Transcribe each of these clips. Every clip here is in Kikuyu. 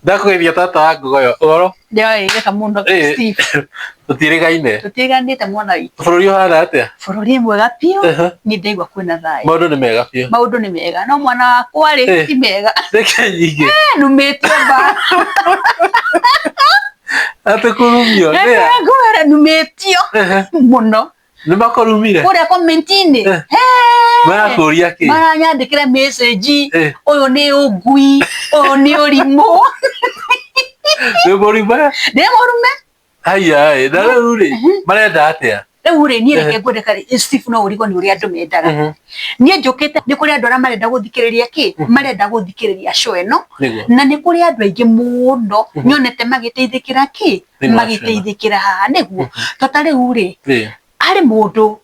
Ndakũgeithia tata wa Ngogoyo. Ũhoro? Ndĩroĩgĩka mũno. Steve. Tũtiĩrĩgaine. Tũtiĩganĩte mwana witũ. Bũrũri ũhana atĩa? Bũrũri nĩ mwega biũ. Niĩ ndaigua kwĩna thayũ. Maũndũ nĩ mega biũ. Maũndũ nĩ mega. No mwana wakwa rĩ, ti mega. Nĩkĩ nyingĩ? Numĩtio mbara. Atĩ kũrumio. Reke ngwĩre numĩtio mũno. Nĩ makũrumire? Kũrĩa comment-inĩ. Marakũria kĩ? Maranyandĩkĩra message. Ũyũ nĩ ũngui, ũyũ nĩ ũrimũ. Wĩ mũrume? Ndĩ mũrume. Haiya ĩ, na rĩu rĩ, marenda atĩa? Rĩu rĩ, niĩ reke ngwĩre karĩ Steve no ũrigwo nĩ ũrĩa andũ mendaga. Niĩ njũkĩte nĩ kũrĩ andũ arĩa marenda gũthikĩrĩria kĩ? Marenda gũthikĩrĩria show ĩno. Na nĩ kũrĩ andũ aingĩ mũno nyonete magĩteithĩkĩra kĩ? Magĩteithĩkĩra haha nĩguo. To ta rĩu rĩ, harĩ mũndũ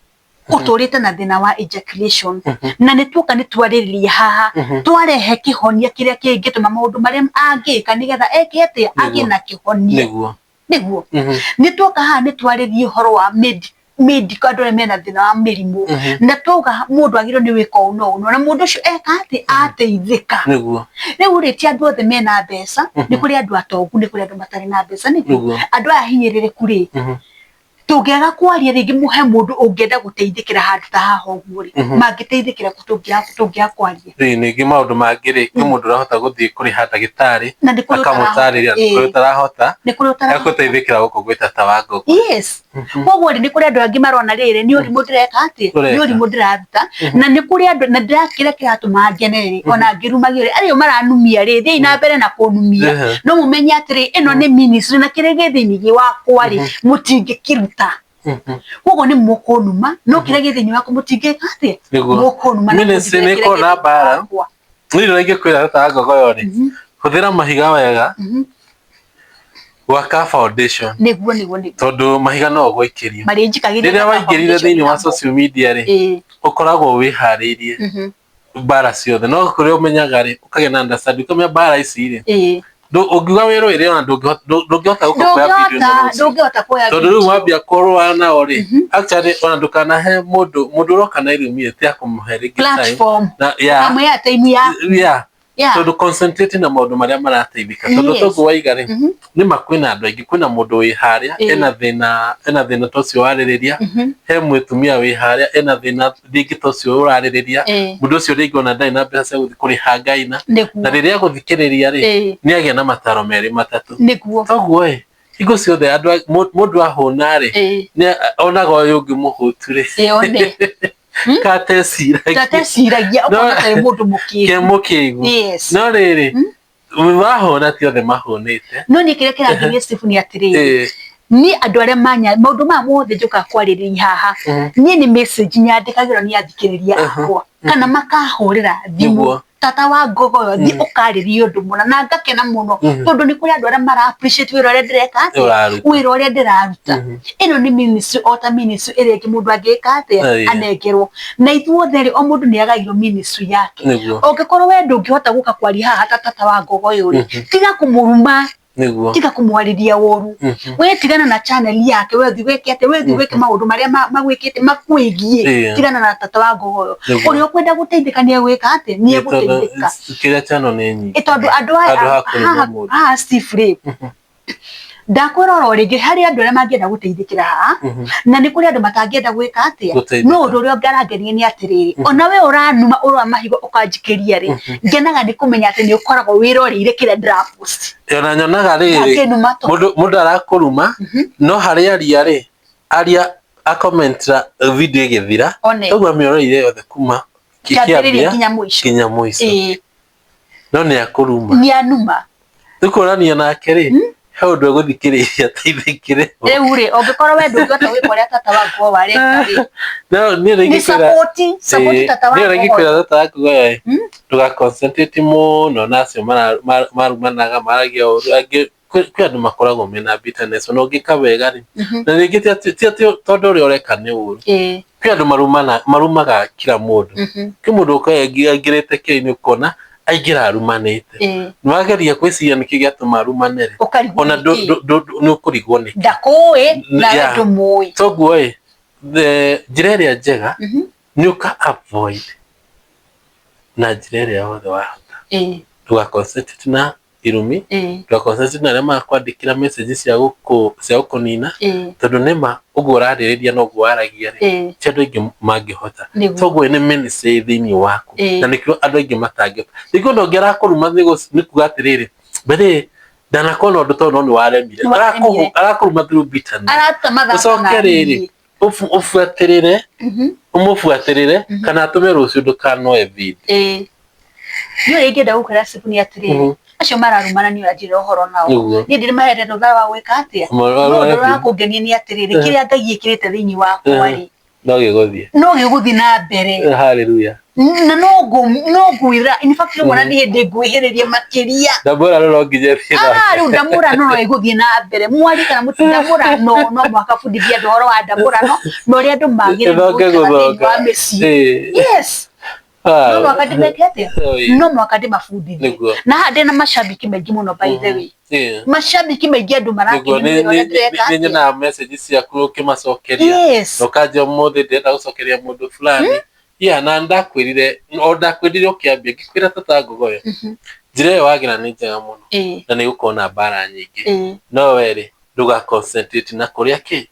ũtũrĩte na thĩna wa ejaculation na nĩ tuoka nĩ twarĩrĩria haha twarehe kĩhonia kĩrĩa kĩngĩtũma maũndũ marĩa angĩka nĩgetha eke atĩa agĩe na kĩhonia. Nĩguo. Nĩ tuoka haha nĩ twarĩria ũhoro wa medical andũ arĩa mena thĩna wa mĩrimũ na twauga mũndũ agĩrĩirwo nĩ gwĩka ũũ na ũũ na mũndũ ũcio eka atĩ ateithĩka. Rĩu rĩ ti andũ othe mena mbeca, nĩ kũrĩ andũ atongu, nĩ kũrĩ andũ matarĩ na mbeca nĩguo. Andũ aya ahinyĩrĩrĩku rĩ, tũngĩaga kwaria rĩngĩ he mũndũ ũngĩenda gũteithĩkĩra handũ ta haha ũguo rĩ, mangĩteithĩkĩra kũ tũngĩaga kwaria? Rĩu ningĩ maũndũ mangĩ rĩ, kwĩ mũndũ ũrahota gũthiĩ kũrĩha ndagĩtarĩ, akamũtarĩria, nĩ kũrĩ ũtarahota, egũteithĩkĩra gũkũ gwĩ tata wa ngũkũ. Yes. Koguo rĩ, nĩ kũrĩ andũ angĩ marona rĩrĩ, nĩ ũrimũ ndĩreka atĩa? Nĩ ũrimũ ndĩraruta. Na nĩ kũrĩ andũ, na kĩrĩa kĩratũma ngene rĩ, ona ngĩrumagio rĩ, arĩa maranumia rĩ, thiĩi na mbere na kũnumia. No mũmenye atĩrĩ, ĩno nĩ ministry na kĩrĩa gĩ thĩinĩ wakwa rĩ, mũtingĩkĩruta. Koguo nĩ mũkũnuma, no kĩrĩa gĩ thĩinĩ wakwa mũtingĩka atĩa? Mũkũnuma na Ministry nĩ ĩkoragwo na mbara. Niĩ ũrĩa ingĩkwĩra tata wa Ngogoyo rĩ, hũthĩra mahiga wega gwaka foundation. Nĩguo nĩguo nĩguo. Tondũ mahiga no ũgũikĩrio. Marĩnjikagĩria. Rĩrĩa waingĩrire thĩinĩ wa social media rĩ, ũkoragwo wĩharĩirie mbara ciothe. No kũrĩa ũmenyaga rĩ, ũkagĩa na understanding, ũkamenya mbara ici rĩ, ũngiuga wĩrũĩre ona ndũngĩhota gũka kuoya video ĩno rũciũ. Ndũngĩhota kuoya Tondũ rĩu wambia kũrũa nao rĩ, actually ona ndũkanahe mũndũ mũndũ ũroka na irumi ĩ, tiga kũmũhe rĩngĩ time. Platform. Na yeah. Ũkamũhe time yaku. Yeah. Tondũ concentrate na maũndũ marĩa marateithĩka. Tondũ toguo waiga rĩ, nĩ ma kwĩna andũ aingĩ, kwĩna mũndũ wĩ harĩa ena thĩna ena thĩna ta ũcio warĩrĩria, he mũtumia wĩ harĩa ena thĩna rĩngĩ ta ũcio ũrarĩrĩria, mũndũ ũcio rĩngĩ ona ndarĩ na mbeca cia gũthiĩ kũrĩha ngaina, na rĩrĩa agũthikĩrĩria rĩ, nĩ agĩa na mataro merĩ matatũ. Toguo ĩ, hingo ciothe andũ mũndũ ahũna rĩ, nĩ onaga ũyũ ũngĩ mũhũtu rĩ. Kateciragia. Kateciragia ũkona tarĩ mũndũ mũkĩgu. Ke mũkĩgu. No rĩrĩ, wahũna ti othe mahũnĩte. No niĩ kĩrĩa kĩrangenia Steve nĩ atĩrĩrĩ, niĩ andũ arĩa manya maũndũ maya mothe njũkaga kwarĩrĩria haha, niĩ nĩ message nyandĩkagĩrwo nĩ athikĩrĩria akwa kana makahũrĩra thimũ tata wa Ngogoyo thiĩ ũkarĩrie ũndũ mũna na ngakena mũno tondũ nĩ kũrĩ andũ arĩa mara appreciate wĩra ũrĩa ndĩreka atĩa, wĩra ũrĩa ndĩraruta. Ĩno nĩ ministry o ta ministry ĩrĩa ĩngĩ mũndũ angĩka atĩa anengerwo. Na ithuothe rĩ, o mũndũ nĩ agairwo ministry yake. Ũngĩkorwo we ndũngĩhota gũka kwaria haha ta tata wa Ngogoyo rĩ, tiga kũmũruma. Nĩguo. Tiga kũmwarĩria ũru. We tigana na channel yake, we thiĩ wĩke atĩa, we thiĩ wĩke maũndũ marĩa magwĩkĩte makwĩgiĩ. Tigana na tata wa Ngogoyo. Ũrĩa ũkwenda gũteithĩka nĩ egwĩka atĩa, nĩ egũteithĩka. Kĩrĩa channel nĩ nyingĩ. Tondũ andũ aya haha Steve rĩ, ndakwĩra oro rĩngĩ harĩ andũ arĩa mangĩenda gũteithĩkĩra haha na nĩ kũrĩ andũ matangĩenda gwĩka atĩa no ũndũ ũrĩa ũngĩarangenia nĩ atĩrĩrĩ ona we ũranuma ũroa mahiga ũkanjikĩria rĩ ngenaga nĩ kũmenya atĩ nĩ ũkoragwo wĩroreire kĩrĩa ndĩrapost. Ona nyonaga rĩrĩ mũndũ arakũruma no harĩa aria rĩ aria akomentera video ĩgĩthira ũguo amĩoroire yothe kuma kĩambĩrĩria nginya mũico nginya mũico. No nĩ akũruma. Nĩ anuma. Rĩu kũrania nake rĩ, he ũndũ egũthikĩrĩria ateithĩkĩre. Rĩu rĩ, ũngĩkorwo we ndũngĩhota gwĩka ũrĩa tata wa Ngogo areka rĩ. No niĩ rĩngĩ Nĩ support, support tata wa Niĩ rĩngĩ kwĩra tata waku we ndũga concentrate mũno na acio marumanaga maragia ũru angĩ kwĩ andũ makoragwo mena bitterness ona ũngĩka wega rĩ na rĩngĩ ti atĩ tondũ ũrĩa ũreka nĩ ũru kwĩ andũ marumana marumaga kila mũndũ kwĩ mũndũ ũkoragwo aingĩrĩte kĩo-inĩ ũkona aingĩra arumanĩte wageria gwĩciria nĩkĩ gĩatũma arumane rĩ ona nĩ ũkũrigwo nĩkĩ ndakũĩ nawe ndũmũĩ toguo ĩ njĩra ĩrĩa njega nĩ ũka avoid na njĩra ĩrĩa yothe wahota ndũga concentrate na Irumi, ndũga concentrate na arĩa marakwandĩkĩra message cia gũkũnina, tondũ nĩma ũguo ũrarĩrĩria na ũguo waragia rĩ, ti andũ aingĩ mangĩhota. Toguo nĩ ministry thĩinĩ waku, na nĩkĩo andũ aingĩ matangĩhota. Rĩngĩ ona ũngĩ arakũruma nĩ kuga atĩrĩrĩ, mbere ndanakorwo na ũndũ tondũ no nĩ waremire, arakũruma through bitterness. Ũcoke rĩrĩ ũbuatĩrĩre, ũmũbuatĩrĩre kana atũme rũciũ ndũkanoe video. Niĩ ũrĩa ingĩenda gũkwĩra Steve nĩ atĩrĩrĩ, acio mararumana niĩ ũranjĩra ũhoro nao, niĩ ndirĩ mahete rũtha wa gwĩka atĩa, no ũndũ ũrĩa wa kũngenia nĩ atĩrĩrĩ, kĩrĩa Ngai ĩkĩrĩte thĩinĩ wakwa rĩ, no gĩgũthiĩ, no gĩgũthiĩ na mbere. Hallelujah. Na no ngwĩra, in fact rĩmwe ona nĩ hĩndĩ ngwĩhĩrĩria makĩria. Ndamũrano no nginya ĩthiĩ na mbere. Rĩu ndamũrano no ĩgũthiĩ na mbere. Mwari kana ndamũrano no mũhaka bundithie andũ ũhoro wa ndamũrano na ũrĩa andũ magĩrĩirwo gũikara thĩinĩ wa mĩciĩ. Yes. No mũhaka ndĩmeke atĩa? No mũhaka ndĩmabundithie. Na haha ndĩna macambĩki maingĩ mũno by the way. Macambĩki maingĩ andũ marakenio nĩ wĩra ũrĩa ndĩreka. Nĩ nyonaga message ciaku ũkĩmacokeria. Na ũkanjĩra ũmũthĩ ndĩrenda gũcokeria mũndũ fulani. Yeah, na ndakwĩrire, o ndakwĩrire ũkĩambia, ngĩkwĩra tata Ngogoyo, njĩra ĩyo wagĩra nĩ njega mũno, na nĩ ĩgũkorwo na mbara nyingĩ. No we rĩ, ndũga concentrate na kũrĩa kĩ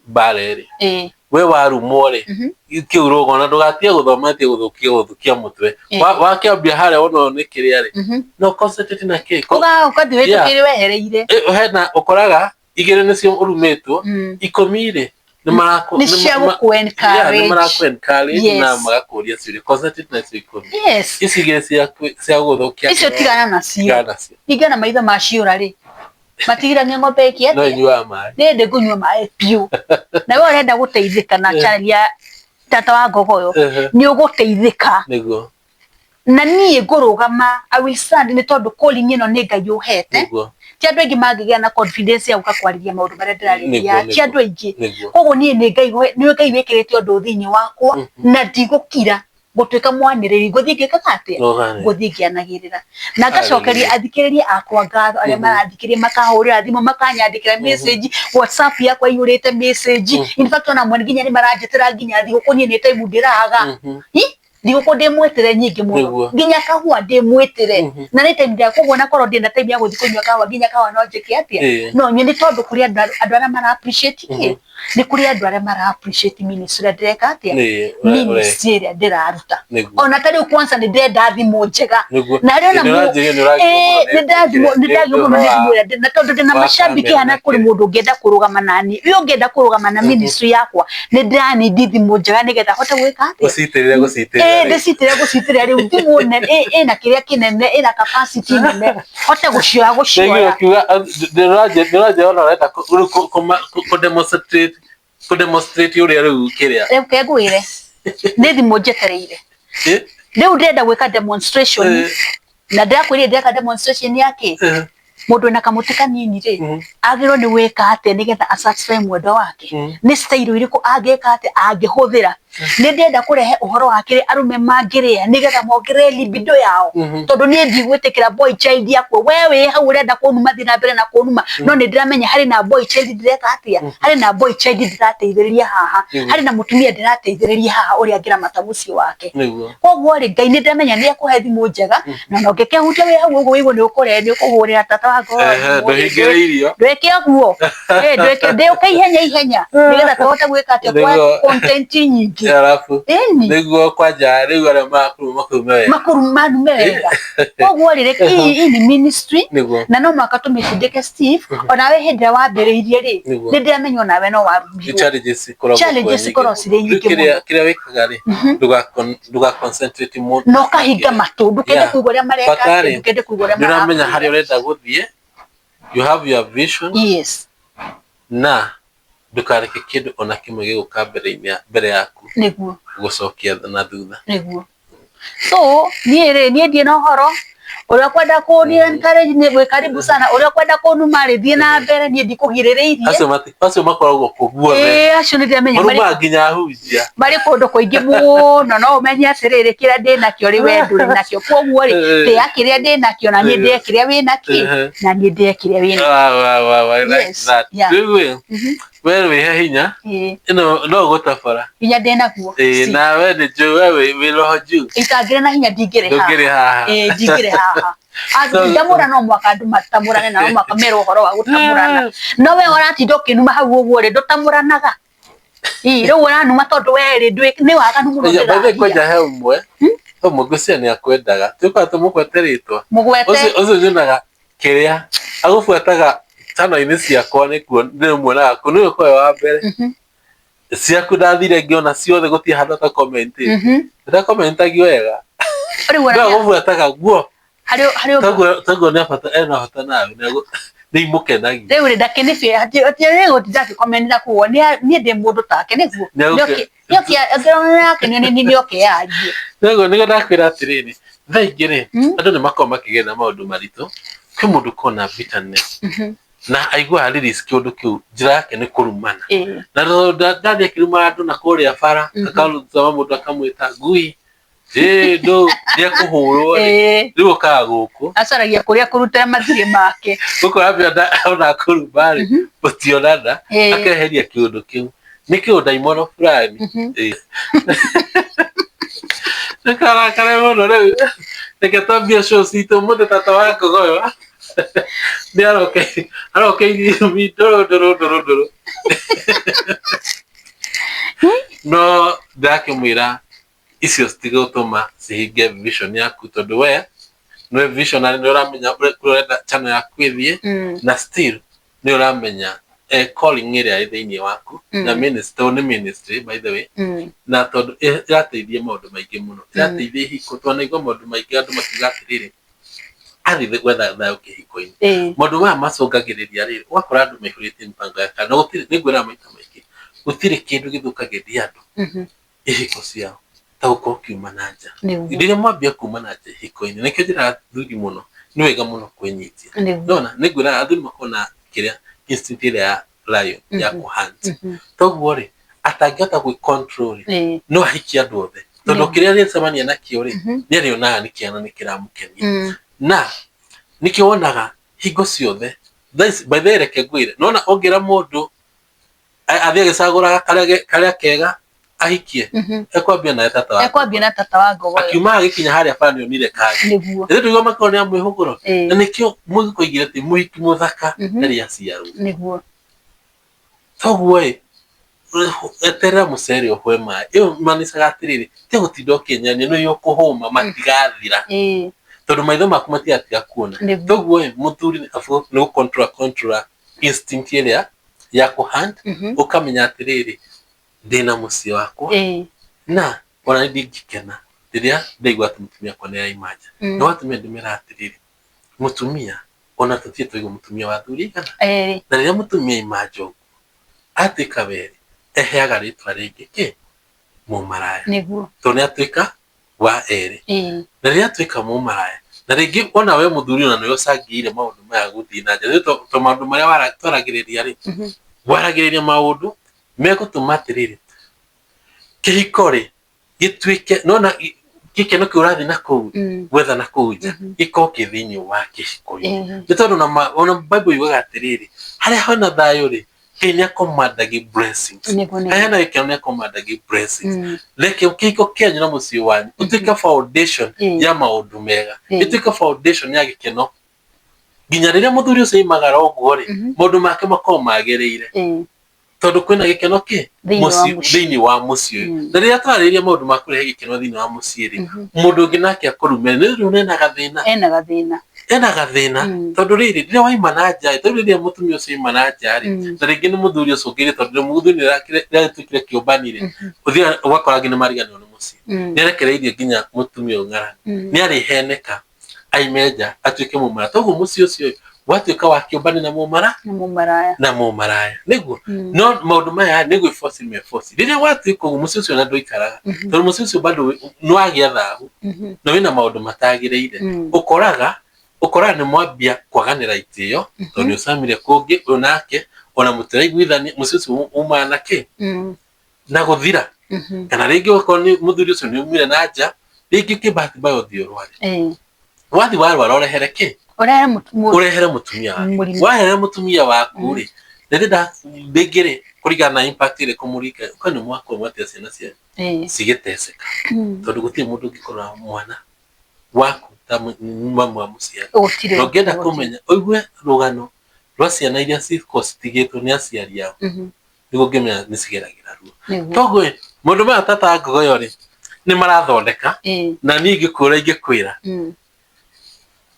mbara ĩrĩ. We warumwo rĩ, kĩu rũgo, na ndũgatige gũthoma atĩ gũthũkia gũthũkia mũtwe. Wakĩambia harĩa wona ũyũ nĩ kĩrĩa rĩ, no concentrate na kĩ. Ũgathiĩ wĩtĩkĩre wehereire. Hena ũkoraga igĩrĩ nĩcio ũrumĩtwo, 10 rĩ, nĩ cia gũkũ encourage na magakũria ciũria, concentrate na icio 10. Ici igĩrĩ cia gũthũkia icio tigana nacio, ringana maitho maciũra rĩ, matigiragia ng'ombe ĩkĩ atĩa? No ĩnyuaga maĩ. Nĩ ndĩ ngũnyua maĩ biũ. Na we ũrenda gũteithĩka na channel ya Tata wa Ngogoyo, nĩ ũgũteithĩka. Nĩguo. Na niĩ ngũrũgama, I will stand, nĩ tondũ calling ĩno nĩ Ngai ũhete. Ti andũ aingĩ mangĩgĩa na confidence ya gũka kwarĩria maũndũ marĩa ndĩrarĩria, ti andũ aingĩ. Koguo niĩ nĩ Ngai, nĩ Ngai wĩkĩrĩte ũndũ thĩinĩ wakwa, na ndigũkira gũtuĩka mwanĩrĩri, ngũthiĩ ngĩkaga atĩa? Ngũthiĩ ngĩanagĩrĩra. Na ngacokeria athikĩrĩria akwa ngatho, arĩa marathikĩrĩria, makahũrĩra thimũ, makanyandĩkĩra message, WhatsApp yakwa ĩiyũrĩte message. In fact ona amwe nginya nĩ maranjĩtĩra nginya thigũkũ, niĩ nĩ time ndĩraga. Thigũkũ ndĩmwĩtĩre nyingĩ mũno, nginya kahũa ndĩmwĩtĩre, na nĩ time ndĩraga, koguo onakorwo ndirĩ na time ya gũthiĩ kũnyua kahũa, nginya kahũa no njĩke atĩa? No nyue, nĩ tondũ kũrĩ andũ arĩa mara appreciate kĩ? Nĩ kũrĩ andũ arĩa mara appreciate ministry ĩrĩa ndĩreka atĩa? Ministry ĩrĩa ndĩraruta. Ona ta rĩu kwanza nĩ ndĩrenda thimũ njega. Na harĩ ona nĩ ndagio mũno nĩ thimũ ĩrĩa, na tondũ ndĩna macambĩki hana kũrĩ mũndũ ũngĩenda kũrũgama nani, ũyũ ũngĩenda kũrũgama na ministry yakwa, nĩ ndĩranindi thimũ njega nĩgetha hote gwĩka atĩa? Gũcitĩrĩra gũcitĩrĩra. Ndĩcitĩrĩre gũcitĩrĩra rĩu thimũ nene ĩna kĩrĩa kĩnene, ĩna capacity nene, hote gũcioya gũcioya. Ndĩranjĩra ona ũrenda kũ demonstrate ũrĩa rĩu kĩrĩa. Rĩu ke ngwĩre, nĩ thimũ njetereire. Rĩu ndĩrenda gwĩka demonstration, na ndĩrakwĩrire ndĩreka demonstration ya kĩ? Mũndũ wĩna kamũtĩ kanini rĩ, agĩrĩirwo nĩ gwĩka atĩa nĩgetha a satisfy mwendwa wake? Nĩ style irĩkũ angĩka atĩa angĩhũthĩra? Nĩ ndĩrenda kũrehe ũhoro wa kĩrĩa arũme mangĩrĩa nĩgetha mongerere libido yao, tondũ niĩ ndigwĩtĩkĩra boy child yakwa. We wĩ hau ũrenda kũnuma, thiĩ na mbere na kũnuma, no nĩ ndĩramenya harĩ na boy child ndĩreka atĩa? Harĩ na boy child ndĩrateithĩrĩria haha, harĩ na mũtumia ndĩrateithĩrĩria haha ũrĩa angĩramata mũciĩ wake. Koguo rĩ, Ngai nĩ ndĩramenya nĩ ekũhe thimũ njega, na ona ũngĩkĩhutia wĩ hau ũguo ũigue nĩ ũkũre, nĩ ũkũhũrĩra tata wa ngoro. Ndũhingĩrĩirio. Ndwĩke ũguo. Ndwĩke, ndĩũke ihenya ihenya nĩgetha tũhote gwĩka atĩa, kuoya content nyingĩ. Arabu nĩguo kwanja rĩu arĩa marakuruma makurume wega. Makuruma marume wega. Koguo rĩ, reke hii nĩ ministry, na no mũhaka tũmĩtindĩke Steve. Onawe hĩndĩ ĩrĩa wambĩrĩirie rĩ, nĩ ndĩramenya onawe no warumirwo. Challenges ikoragwo Challenges ikoragwo cirĩ nyingĩ mũno. Kĩrĩa wĩkaga rĩ, ndũga concentrate mũno. Na ũkahinga matũ, ndũkende kũigua ũrĩa mareka, ndũkende kũigua ũrĩa marakũĩra. Nĩũramenya harĩa ũrenda gũthiĩ, you have your vision. Na ndũkareke kĩndũ ona kĩmwe gĩgũka mbere yaku. Nĩguo. Gũcokia na thutha. Nĩguo. So niĩ rĩ, niĩ ndirĩ na ũhoro, ũrĩa ũkwenda kũni encourage nĩ wĩ karibu sana, ũrĩa ũkwenda kũnuma rĩ, thiĩ na mbere, niĩ ndikũgirĩrĩirie. Acio makoragwo kũ guothe. Ĩĩ acio nĩ ndĩramenya. Marumaga nginya ahunjia. Marĩ kũndũ kũingĩ mũno, no ũmenye atĩrĩrĩ, kĩrĩa ndĩnakĩo rĩ, we ndũrĩ nakĩo. Koguo rĩ, tĩa kĩrĩa ndĩnakĩo na niĩ ndĩe kĩrĩa wĩnakĩo, na niĩ ndĩe kĩrĩa wĩnakĩo. Wow, I like that. Rĩu ĩ, We wĩhe hinya. Ĩĩ. Ĩno no ũgũtabara. Hinya ndĩnaguo. Ĩĩ, nawe nĩ njũĩ we wĩ roho juu. Itangĩrĩ na hinya ndingĩrĩ haha. Ndũngĩrĩ haha. Ĩĩ, ndingĩrĩ haha. Ndamũra no mwaka andũ matamũrane na no mwaka merwo ũhoro wa gũtamũrana. No we ũratinda ũkĩnuma hau ũguo rĩ, ndũtamũranaga. Ĩĩ, rĩu ũranuma tondũ we rĩ, nĩ waganu mũno By the way, ndĩraria. kwanja he ũmwe, ũmwe ngwĩciria nĩ akwendaga. Tũkoragwo tũmũgwete rĩtwa. Mũgwete. Ũcio nyonaga kĩrĩa agũbuataga channel-inĩ ciakwa nĩkuo ndĩmuonaga kũu nĩwe ũkoragwo wa mbere. Ciaku ndathire ngĩona ciothe gũtirĩ handũ ata comment. Ndakomentagi wega. Rĩu No ona agũbuataga guo. harĩ harĩ ũndũ Toguo toguo nĩ bata ena bata nawe nĩ imũkenagia. Rĩu rĩ ndakĩnĩbĩ hatirĩ gũtinda akĩkomenera kuo niĩ ndĩ mũndũ take nĩguo. Nĩ Nĩoke nĩoke yarie. Nĩguo nĩguo ndakwĩra atĩrĩrĩ, thaa ingĩ rĩ, andũ nĩ makoragwo makĩgerera maũndũ maritũ, kwĩ mũndũ ũkoragwo na bitterness na aiguaga release kĩũndũ kĩu njĩra yake nĩ kũrumana. Na tondũ ndathiĩ akĩrumaga andũ na kũrĩa bara, akarutama mũndũ akamwĩta ngui, ĩĩ ndũ nĩ ekũhũrwo rĩ, rĩu okaga gũkũ. Acaragia kũrĩa kũrutĩra mathirĩ make. Gũkũ ambia ona kũruma rĩ, gũtionana, akeheria kĩũndũ kĩu. Nĩ kĩũndũ ndaimono fulani. Ndũkarakare mũno rĩu. Reke twambie show citũ ũmũthĩ tata wa Ngogoyo nĩ arokeirie irumi ndũrũ ndũrũ ndũrũ ndũrũ. No ndakĩmwĩra icio citigũtũma cihinge vision yaku tondũ we nĩwe visionary nĩ ũramenya kũrĩa ũrenda channel yaku ĩthiĩ na still nĩ ũramenya calling ĩrĩa ĩ thĩinĩ waku na ministry, tondũ nĩ ministry by the way, na tondũ ĩrateithia maũndũ maingĩ mũno, ĩrateithia ihiko, twanaigua maũndũ maingĩ andũ makiuga atĩrĩrĩ, athiĩ gwetha thayũ kĩhiko-inĩ. Maũndũ maya macũngagĩrĩria rĩrĩ, ũgakora andũ maihũrĩtie mĩbango ya kando, gũtirĩ, nĩ ngwĩraga maita maingĩ, gũtirĩ kĩndũ gĩthũkagĩria andũ ihiko ciao ta gũkorwo ũkiuma na nja. Rĩrĩa mwambia kuma na nja ihiko-inĩ, nĩkĩo njĩraga athuri mũno, nĩ wega mũno kwĩnyitia. Nĩwona, nĩ ngwĩraga athuri makoragwo na kĩrĩa instinct ĩrĩa ya lion ya kũ hunt. Toguo rĩ, atangĩhota gwĩ control rĩ, no ahikie andũ othe. Tondũ kĩrĩa arĩcemania nakĩo rĩ, nĩ arĩonaga nĩ kĩega na nĩ kĩramũkenia. Na nĩkĩo wonaga hingo ciothe, thaa ici, by the way reke ngwĩre, nĩwona ũngĩra mũndũ athiĩ agĩcagũraga karĩa kega ahikie, ekwambia nawe tata wa Ekwambia na tata wa Ngogoyo. Akiuma agĩkinya harĩa bara nĩonire kangĩ. Nĩguo. Rĩu ndũigua makorwo nĩ a mwĩhũgũro. Na nĩkĩo mũgĩkũyũ oigire atĩ mũhiki mũthaka ndarĩ aciarwo. Nĩguo. Toguo ĩ, eterera mũcere ũhwe maĩ. Ĩyo ĩmanicaga atĩrĩrĩ, tiga gũtinda ũkĩnyania nĩ ũkũhũma matigathira. Tondũ maitho maku matigatiga kuona. Toguo ĩ, mũthuri nĩ gũ control control instinct ĩrĩa ya kũ hunt, ũkamenya atĩrĩrĩ, ndĩna mũciĩ wakwa na ona ndingĩkena rĩrĩa ndaigua atĩ mũtumia wakwa nĩ araima nja. No atumia ndĩmeraga atĩrĩrĩ, mũtumia ona tũtirĩ twaigua mũtumia wa athuri aigana. Na rĩrĩa mũtumia aima nja ũguo, atuĩka werĩ, eheaga rĩtwa rĩngĩ kĩ? Mũmaraya. Nĩguo. Tondũ nĩ atuĩka wa erĩ. Na rĩrĩa atuĩka mũmaraya, na rĩngĩ ona we mũthuri ona nĩwe ũcangĩire maũndũ maya gũthiĩ na nja. To maũndũ marĩa twaragĩrĩria rĩ, waragĩrĩria maũndũ megũtũma atĩrĩrĩ, kĩhiko rĩ, gĩtuĩke, nĩwona gĩkeno kĩu ũrathiĩ na kũu gwetha na kũu nja, gĩkorwo kĩ thĩinĩ wa kĩhiko-inĩ. Nĩ tondũ ona Bible yugaga atĩrĩrĩ, harĩa hena thayũ rĩ, Ngai nĩ akomandagi blessings. Harĩa hena gĩkeno nĩ akomandagi blessings. Reke kĩhiko kĩanyu na mũciĩ wanyu ũtuĩke foundation ya maũndũ mega, ĩtuĩke foundation ya gĩkeno. Nginya rĩrĩa mũthuri ũcio oimagara ũguo rĩ, maũndũ make makorwo magĩrĩire. Tondũ kwĩna gĩkeno kĩ? Thĩinĩ wa mũciĩ ũyũ. Na rĩrĩa twarĩrĩria maũndũ ma kũrehe gĩkeno thĩinĩ wa mũciĩ rĩ, mũndũ ũngĩ nake akũrume, nĩ ũndũ ena gathĩna. Ena gathĩna. Ena gathĩna. Tondũ rĩrĩ, rĩrĩa waima na nja rĩ, tondũ rĩrĩa mũtumia ũcio aima na nja rĩ, na rĩngĩ nĩ mũthuri ũcũngĩrĩirie tondũ mũthuri nĩ aratuĩkire kĩũmbani rĩ, ũthiaga ũgakora nginya nĩ mariganĩrwo nĩ mũciĩ. Nĩ arekereirie nginya mũtumia ũyũ ng'aragu. Nĩ arĩheneka aime nja atuĩke mũmaraya. Toguo mũciĩ ũcio watuĩka wa kĩũmbani na mũmara na mũmaraya. Nĩguo. No maũndũ maya nĩ gwĩboci meboci. Rĩrĩa gwatuĩka ũguo mũciĩ ũcio ona ndũikaraga. Tondũ mũciĩ ũcio bado nĩ wagĩa thahu na wĩna maũndũ matagĩrĩire. Ũkoraga ũkoraga nĩ mwambia kwaganĩra itĩo tondũ nĩ ũcamire kũngĩ ũyũ nake ona mũtiraiguithania mũciĩ ũcio umaga na kĩ? Na gũthira. Kana rĩngĩ ũgakorwo nĩ mũthuri ũcio nĩ umire na nja rĩngĩ kĩbahati mbaya ũthiĩ ũrware. Wathiĩ warwara ũrehere kĩ? Ũrehere mũtumia waku. Warehere mũtumia waku rĩ, rĩngĩ rĩ, Kũringana na impact ĩrĩkũ mũringa ũka nĩ mwakwa mwatia ciana cianyu cigĩteceka, tondu gũtirĩ mũndũ ũngĩkorwo mwana waku ta mamu wa mũciari. Gũtirĩ. Na ũngĩenda kũmenya ũigue rũgano rwa ciana iria cikoragwo citigĩtwo nĩ aciari ao, nĩguo ũngĩmenya nĩ cigeragĩra ruo. Toguo ĩ maũndũ maya tata Ngogoyo rĩ nĩ marathondeka, na niĩ ingĩkwĩra ingĩkwĩra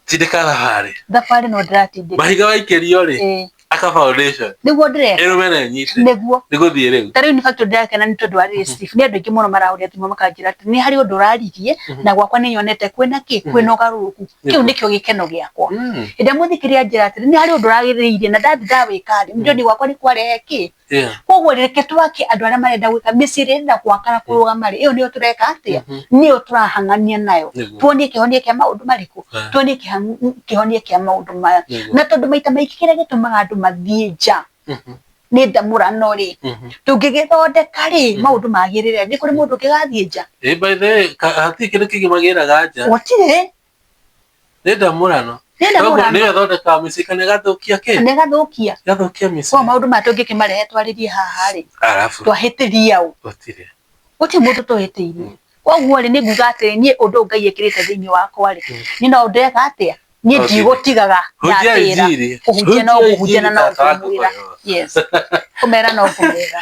tindĩka thabarĩ. Thabarĩ no ndĩratindĩka. Mahiga waikĩrio rĩ, aka foundation. Nĩguo ndĩreka. Ĩrũme na ĩnyite. Nĩguo. Nĩ gũthiĩ rĩu. Ta rĩu in fact ndĩrakena nĩ tondũ wa rĩrĩ, Steve, nĩ andũ aingĩ mũno marahũrĩra thimũ makanjĩra atĩ nĩ harĩ ũndũ ũraririe na gwakwa nĩ nyonete kwĩna kĩ, kwĩna ũgarũrũku. Kĩu nĩkĩo gĩkeno gĩakwa. Hĩndĩ ĩrĩa mũthikĩrĩria anjĩra atĩrĩ nĩ harĩ ũndũ ũragĩrĩirie na ndathi ndawĩka rĩ, nĩ gwakwa nĩ kwarehe kĩ. Koguo reke twake andũ arĩa marenda gwĩka mĩciĩ ĩrĩa ĩrenda gwaka na kũrũgama rĩ, ĩyo nĩyo tũreka atĩa, nĩyo tũrahang'ania nayo, tuonie kĩhonia kĩa maũndũ marĩkũ, tuonie kĩhonia kĩa maũndũ maya. Na tondũ maita maingĩ kĩrĩa gĩtũmaga andũ mathiĩ nja nĩ ndamũrano rĩ, tũngĩgĩthondeka rĩ maũndũ magĩrĩre, nĩ kũrĩ mũndũ ũngĩgathiĩ nja? Ĩ by the way, hatirĩ kĩndũ kĩngĩ magĩraga nja. Gũtirĩ. Nĩ ndamũrano. Nĩ ndamũrano. Nĩyo ĩthondekaga mĩciĩ kana ĩgathũkia kĩ? Kana ĩgathũkia. Ĩgathũkia mĩciĩ. Koguo maũndũ maya tũngĩkĩmarehe twarĩrie haha rĩ, Arabu. Twahĩtĩria ũ? Gũtirĩ. Gũtirĩ mũndũ tũhĩtĩirie. Koguo rĩ, nĩ nguga atĩrĩ, niĩ ũndũ ũyũ Ngai ekĩrĩte thĩinĩ wakwa rĩ, niĩ no ndĩreka atĩa? Niĩ ndigũtigaga Hunjia ndatĩra. injiri. Kũhunjia no Hunjia kũhunjia na injiri no tata kũmwĩra. Ngogoyo. Yes. Kũmera no kũmera.